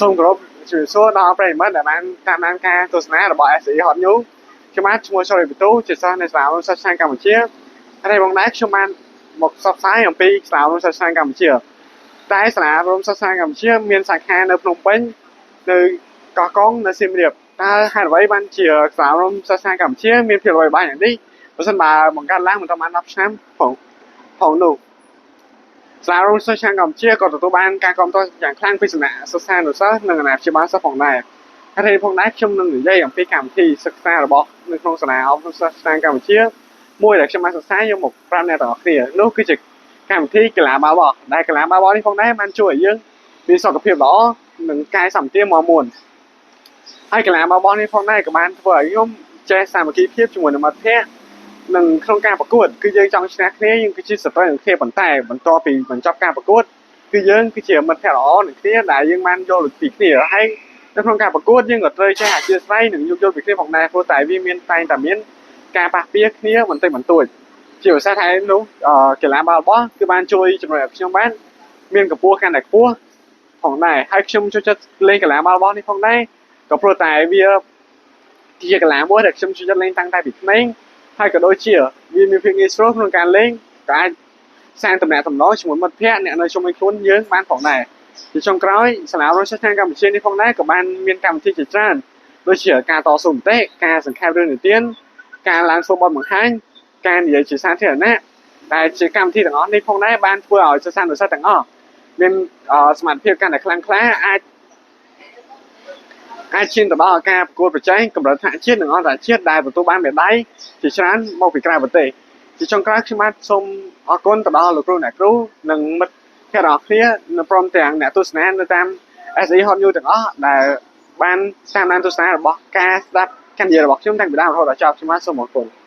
សូមគោរពជំរាបសួរដល់ប្រិយមិត្តដែលបានតាមដានការទស្សនារបស់ SE Hot News ខ្ញុំបាទឈ្មោះសុរិបន្ទូជាសិស្សនៃសាលាសិស្សកម្ពុជាហើយបងដែរខ្ញុំបានមកផ្សព្វផ្សាយអំពីសាលាសិស្សកម្ពុជាតែសាលាសិស្សកម្ពុជាមានសាខានៅភ្នំពេញនៅកោះកុងនៅសៀមរាបតើហេតុអ្វីបានជាសាលាសិស្សកម្ពុជាមានភាពល្បីល្បាញយ៉ាងនេះបើសិនបើបង្កើតឡើងមិនទាន់បាន10ឆ្នាំផងផងនោះ សាលារួមសិស្សកម្ពុជាក៏ទទួលបានការគាំទ្រយ៉ាងខ្លាំងពីសំណាក់សិស្សានុសិស្សនិងអាណាព្យាបាលសិស្សផងដែរហើយផងដែរខ្ញុំនឹងនិយាយអំពីកម្មវិធីសិក្សារបស់នៅក្នុងសាលាអប់រំសិស្សកម្ពុជាមួយដែលខ្ញុំបានសិក្សាយកមកប្រាប់អ្នកទាំងអស់គ្នានោះគឺជាកម្មវិធីកីឡាបាល់បោះដែលកីឡាបាល់បោះនេះផងដែរបានជួយឲ្យយើងមានសុខភាពល្អនិងកាយសម្បទាមាំមួនហើយកីឡាបាល់បោះនេះផងដែរក៏បានធ្វើឲ្យខ្ញុំចេះសាមគ្គីភាពជាមួយនឹងមិត្តភ័ក្តិ និងក្នុងការប្រកួតគឺយើងចង់ឈ្នះគ្នាយើងគឺជាសត្រូវនឹងគ្នាប៉ុន្តែបន្ទាប់ពីបញ្ចប់ការប្រកួតគឺយើងគឺជាមិត្តភក្តិល្អនឹងគ្នាដែលយើងបានយល់ពីគ្នាហើយនៅក្នុងការប្រកួតយើងក៏ត្រូវចេះអធ្យាស្រ័យនិងយោគយល់ពីគ្នាផងដែរព្រោះតែវាមានតែងតែមានការប៉ះពាគ្នាបន្តិចបន្តួចជាពិសេសថានោះកីឡាបាល់បោះគឺបានជួយជំរុញឲ្យខ្ញុំបានមានកម្ពស់កាន់តែខ្ពស់ផងដែរហើយខ្ញុំចូលចិត្តលេងកីឡាបាល់បោះនេះផងដែរក៏ព្រោះតែវាជាកីឡាមួយដែលខ្ញុំចូលចិត្តលេងតាំងតែពីក្មេង ហើយក៏ដូចជាវាមានភាពងាយស្រួលក្នុងការលេងក៏អាចសាងតំណែងតំណងជាមួយមិត្តភ័ក្តិអ្នកនៅជុំវិញខ្លួនយើងបានផងដែរជាចុងក្រោយសាលារដ្ឋាភិបាលកម្ពុជានេះផងដែរក៏បានមានកម្មវិធីជាច្រើនដូចជាការតស៊ូមតិការសង្ខេបរឿងនិទានការឡើងសូរបទបង្ហាញការនិយាយជាសាធារណៈដែលជាកម្មវិធីទាំងអស់នេះផងដែរបានធ្វើឲ្យសិស្សានុសិស្សទាំងអស់មានសមត្ថភាពកាន់តែខ្លាំងក្លាអាច អាចឈានទៅដល់ការប្រកួតប្រជែងកម្រិតថ្នាក់ជាតិនិងអន្តរជាតិដែលទទួលបានមេដាយជាច្រើនមកពីក្រៅប្រទេសជាចុងក្រោយខ្ញុំបាទសូមអរគុណទៅដល់លោកគ្រូអ្នកគ្រូនិងមិត្តភក្តិទាំងអស់គ្នានិងព្រមទាំងអ្នកទស្សនានៅតាម SE Hot News ទាំងអស់ដែលបានតាមដានទស្សនារបស់ការស្ដាប់ការនិយាយរបស់ខ្ញុំតាំងពីដើមរហូតដល់ចប់ខ្ញុំបាទសូមអរគុណ។